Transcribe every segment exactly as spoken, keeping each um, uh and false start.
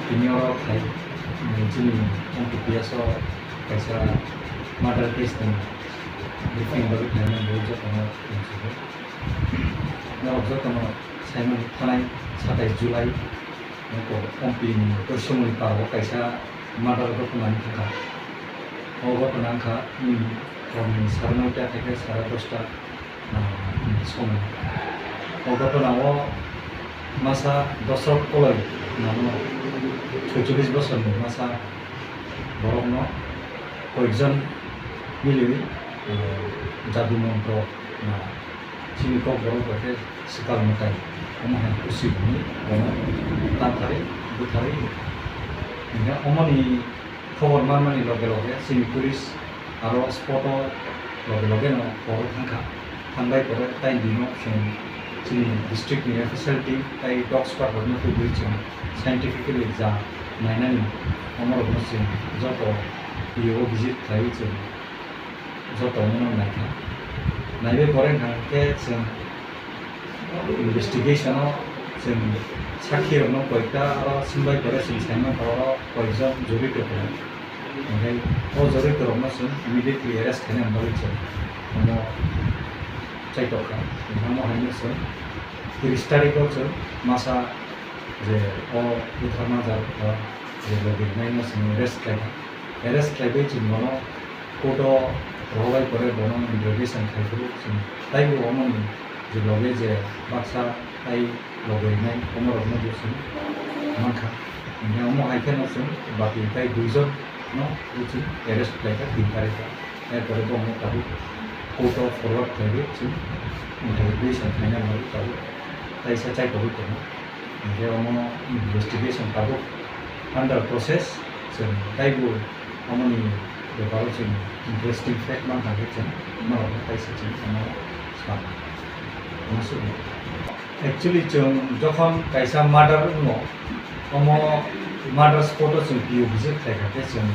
Tini oro khai, mm, chini M P P S o kaisa murder case ni briefing bagwi khlaimani bagwi jotono tongsigo. Norok jotono saimani thanai satais July, nokho Ompi ni Koisomoni parao kaisa murder ghotona wngkha. O ghotona wngkha, mm, horni sare noita theke sare dosta ah, somoi. O ghotona o masa Dosrok Koloi namo soicholish bosorni masa borokno koyekjon miliwi, eh, jadu montro na chini kok borok bai khe swkang mwtai omo hai kusi hwnwi bono tanthari bwtharwi hinkhe omoni khobor manmani loge loge chini police aro spot o loge loge no poro thangkha. Thangbai pore tai bino chwng chini district ni F S L team tai dog squad rokno tubui chwng scientifically ja nainani omorokno chwng joto P O visit khlaiwi chwng joto omono naikha. Naibai pore hwnkha khe chwng investigation o chwng sakhi rokno koita aro swngbai pore chwng saimano oro koijon jorito tongo. Hinkhe o jorito rokno chwng immediately arrest khaina bagwi chwng omo chaitokha. Hinkhe omo haino chwng tris tarikh o chwng masa je o butharma jar je logi naino chwng arrest khlaikha. Arrest khlaiwi chwng bono court o rohorbai pore bono interrogation khai phuru chwng taibo omoni je loge je baksa tai loge rinai omorokno bo chwng mankha. Hinkhe omo hai kheno chwng bati tai duijon no bo chwng arrest khlaikha tin tarikh o. Erpore bo omo tabuk court o forward khlaiwi chwng interrogation khlaina bagwi tabuk taisa chaitogwi tongo. Hinkhe omo investigation tabuk under process, chwng taibo omoni beparo chwng interesting fact mankha khe chwng norokno kaisa chwng omo swkang omo swkang. Actually chwng jokhon kaisa murder wngo, omo murder spot o chwng P O visit khlaikha khe chwng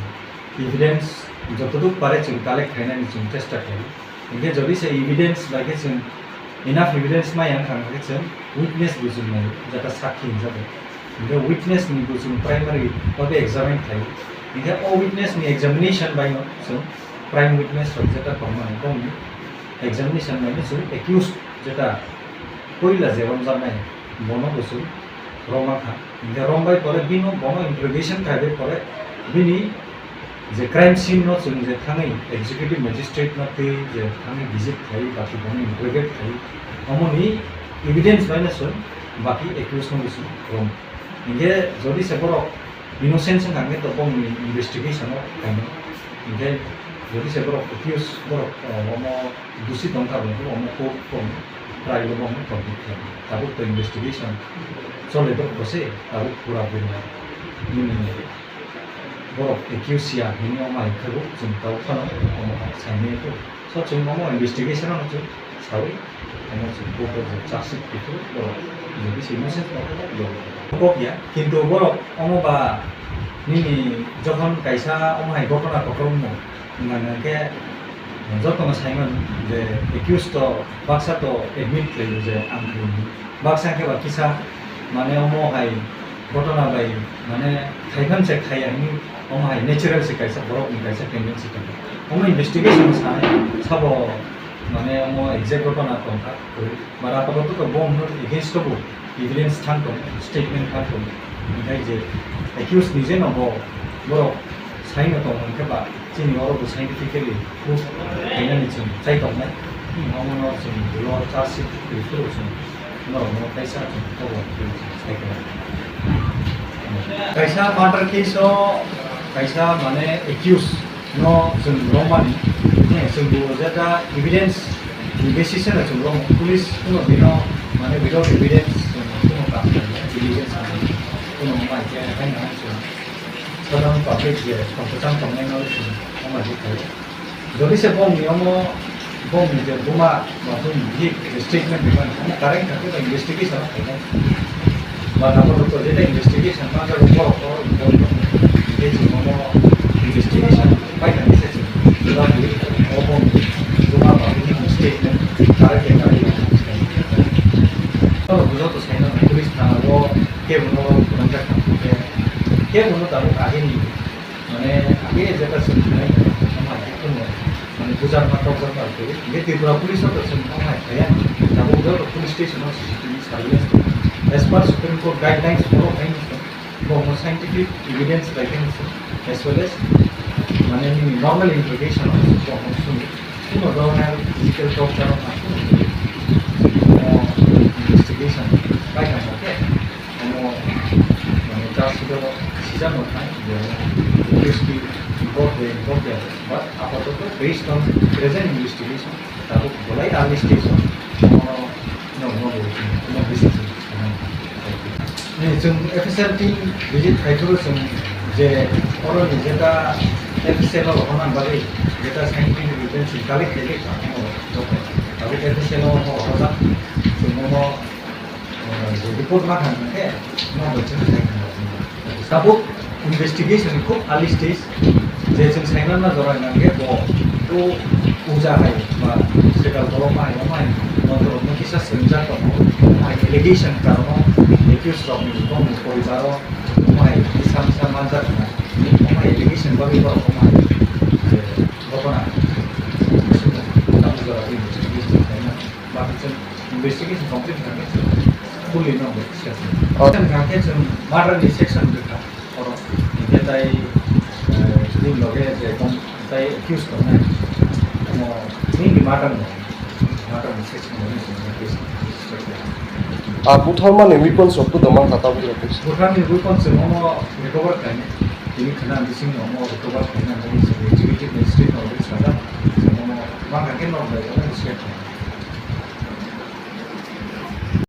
evidence jotoduk pare chwng collect khainani chwng chesta khlaio. Hinkhe jodi se evidence bai khe chwng enough evidence maya wngkha, hinkhe chwng witness bo chwng naio, jeta sakhi hinjago. Hinkhe witness ni bo chwng primary babe examine khlaio. Hinkhe o witness ni examination bai no chwng prime witness rok jeta tongmani bongni examination bai no chwng accused jeta puila je romjaknai bono bo chwng romma kha. Hinkhe rombai pore bino bono interrogation khaibai pore bini je crime scene no chwng je thangwi executive magistrate no twi je thangwi visit khai baki bono interrogate khai omoni evidence bai no chwng baki accused no bo chwng rom. Hinkhe jodi se borok innocent wngkha hinkhe to bongni investigation o khainai. Hinkhe jodi se borok accused borok, o, omo dusi tongkha bo, omo court, court trial o bono convict khlainai. Tabuk to investigation chole dok bo se, tabuk pura bini nini borok accused ya hini omo hai khe bo chwng tabuk phano omo hai saimanya kho. So chwng omo investigation ano chwng sawi omo chwng court o je charge sheet khe borok je bisi message no kok ya, kintu borok omo ba nini jokhon kaisa omo hai ghotona kotor wngmo, wngkha hwnkhe jotono saimano je accused to baksa to admit khlaio je ang khlaio. Baksa khe ba kisa mane omo hai ghotona bai mane khaiphan se khaiya hini omo hai natural se kaisa borok ni kaisa tendency tongo. Omo investigation sanai sabo mane omo exact ghotona tongkha kwrwi. Ba rapato to bo against to bo evidence thang tong, statement thang tong. Hinkhe je accused ni je no bo borok saino tong hinkhe ba chini oro bo scientifically proof khainani chwng chai tongnai. Omono chwng ulo charge sheet khe phuru chwng norokno kaisa chwng kobo khe chwng sai khe. Kaisa murder case o kaisa mane accused no chwng romani, eh, chwng bo jeta evidence ni basis no chwng romo, police kuno bino mane without evidence chwng kuno kam khainai, diligence khainai, kuno mai khe haino hai chwng sadharon public je tongthokjang tongnai no chwng omo hai khe khaio. Jodi se bongni omo, bongni je buma ba bini bihik je statement rimani, omo correct kha khe ba investigation o khainai. Ba nabo rok to jeta investigation ma jago borok borok involve tong. Hinkhe chwng omo investigation pai thangwi se chwng jora bui o bongni buma ba bini statement correct khe correct khe. Borok joto saino police thana o kebo no kwrwngjak thang khe. Khe bono tabuk ageni, mane age jeta chwng khnai, omo hai khe kheno, mane bujakma tokjakma twi. Hingkhe Tripura Police o to chwng omo hai khaiya, tabuk joto police station o C C T V surveillance tongo. As per Supreme Court guidelines follow khaini chwng, bo omo scientific evidence bai khaini chwng, as well as, mane nini normal interrogation o bo omo swngo. Kuno dhoroner physical torture o hai kuno investigation bai kha khe. Omo, mane, charge sheet o sijak no thang, je accused ni involved de, involved de, but apatoto based on present investigation, tabuk bolai early stage o, omo, no, no, no, no, this is, eh, chwng F S L team visit khai phuru chwng je oro ni jeta F S L o rohorna bagwi jeta scientific evidence collect khai kha, omo, tabuk F S L o rohorjak, chwng omo, eh, report ma kha hwnkhe, no bai chwng sai kha. Tabuk investigation khub early stage, je chwng saimano jora hwnkhe bo, bo uja hai ba federal borok hai, omo hai, motorrokno kisa swngjak tongo, omo hai allegation karono accused rokni bongni poribaro, omo hai misa misa manjak hwnwi, omo hai allegation bagwi borok omo hai, je, ghotona, tabuk jora investigation khaina. Bakhe chwng investigation complete kha khe chwng fully no bo session. Oh. Session kha khe chwng murder ni section rwkha. Oro hingkhe tai, eh, chini loge je tong tai accused tongnai. Omo nini murder no, murder ni section no nini case register kha. Ah, butharmani weapons rok to tongma kha tabuk rok. Butharni weapons chwng omo recover khainai. Tini khna bising omo recover khainai, omo chwng executive magistrate no sajak. Chwng omo ma kha khe nok bai omo state.